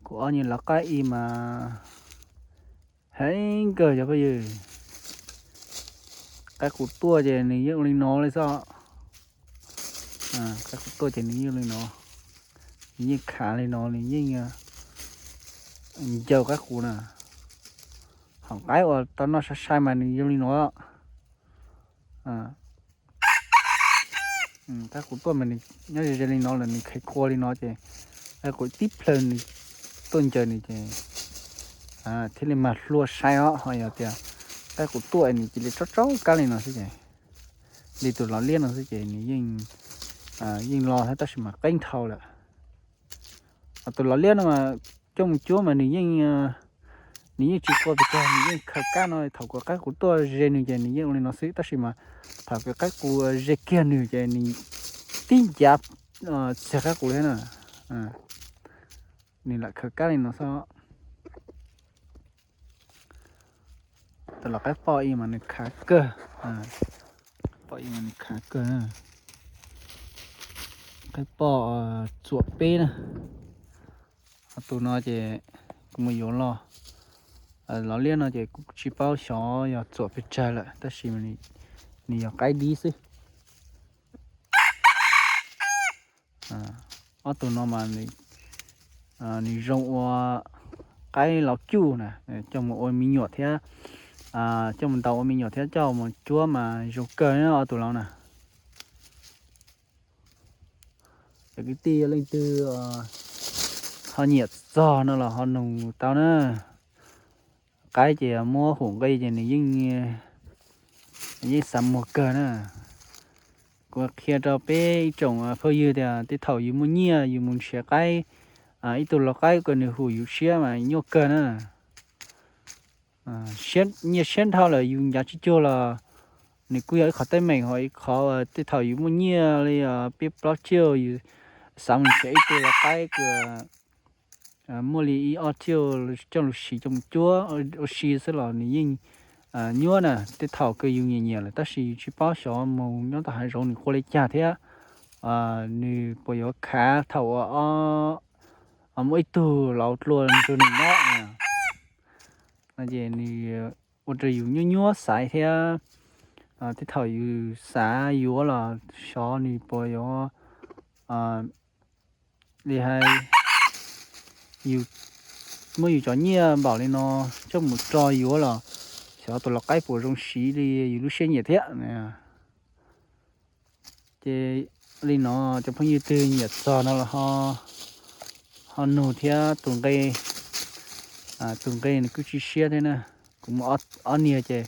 Kuv ob nyuag lawv qaib ib mas heev kawg cov phooj ywg. Qaib qus tuaj ces nws yeej ua li no li xwb. Qaib qus tuaj ces nws yeej li no, nws yeej khav li no, nws yeej ncaws qaib qus na. Hom qaib uas tau noj sai sai mas nws zoo li no. Qaib qus tuaj mas nws nyob ze ze li no lawm nws khav qua li no ces qaib qus tib plhaw nws tuaj ncaws nws ces thiaj li mag hlua sai os. Ho yog tias qaib qus tuaj nws cia li tsob tsob kab li no xwb ces li tus lov liab no xwb ces nws yeej, yeej los thiab tab sis mas qeeb dhau lawm. Tus lov liab no mas coj mus cuab mas nws yeej, nws yeej tsis qua pes tsawg, nws yeej khaws kab no. Thaum kuv qaib qus tuaj ze nws ces nws yeej ua li no xwb tab sis mas thaum kuv qaib qus ze kiag nws ces nws tib ncav txiag qaib qus li na, nws lam khaws kab li no xwb. Tus lov qaib poj ib mas nws khav kawg, poj ib mas nws khav kawg, qaib poj txuam peb na. Ho tus no ces kuv mus yuav los, lov liab no ces kuv tsis paub xyov yog txuam pes tsawg lawm tab sis nws yog qaib dib xwb. Ob tug no mas nws zoo ua qaib laus cuj na, coj mus ua me nyuam thiab, coj mus ntaus ua me nyuam thiab coj mus cuab mas zoo kawg ob tug laus na. Cov kwv tij leej twg ho nyiam txog no los ho nug tau na. Qaib ces muab hum nqi ces nws yeej, yeej xav muag kawg na. Kuv qhia rau peb ib tsoom phooj ywg tias tej thaum yus muaj nyiaj yus mus nrhiav qaib, ib tug lau qaib kom nws hum yus siab mas nyuaj kawg na. Nyiaj siab dhau lawm yus ncav tsis cuag los nws kuj yog ib qhov teeb meem, ho ib qhov tej thaum yus muaj nyiaj li peb plaub tsiaj yus xav mus nrhiav ib tug lau qaib kom muaj li ib ob tsiaj coj lug siv coj mus cuab ua si xwb los nws yeej nyuaj na. Tej thaum kws yus nyiam nyiam lawm tab sis yus tsis paub xyov mus nyob tom hav zoov nws qua li cas thiab nws puas yuav khav thaum uas muaj ib tug laus dlua nrug nws nyob no ces nws ua rau yus nyuaj nyuaj xaiv thiab. Tej thaum yus xav yuav los xyov nws puas yuav li hais yus muab yus cov nyiaj npaum li no coj mus rau yuav los xyov tus lau qaib puas zoo siv li yus lub siab nyiam thiab. Ces li no cov phooj ywg twg nyiam txog no los ho nug thiab tus nqi, tus nqi nws kuj tsis siab thiab na. Kuv muaj ob niag ces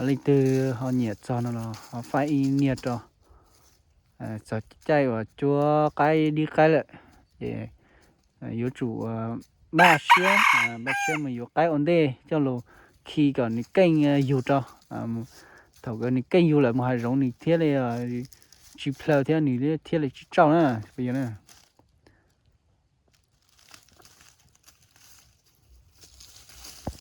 leej twg ho nyiam txog no los ho faib ib niag rau. Txog caij uas cuab qaib dib qaib lawm ces yuav tsum npaj siab, npaj siab mus yuav qaib ua ntej coj los khi kom nws keej yug rau. Thaum kawg nws keej yug lawm mus hav zoov nws thiaj li tsis plhaw thiab nws thiaj li tsis tsauj na.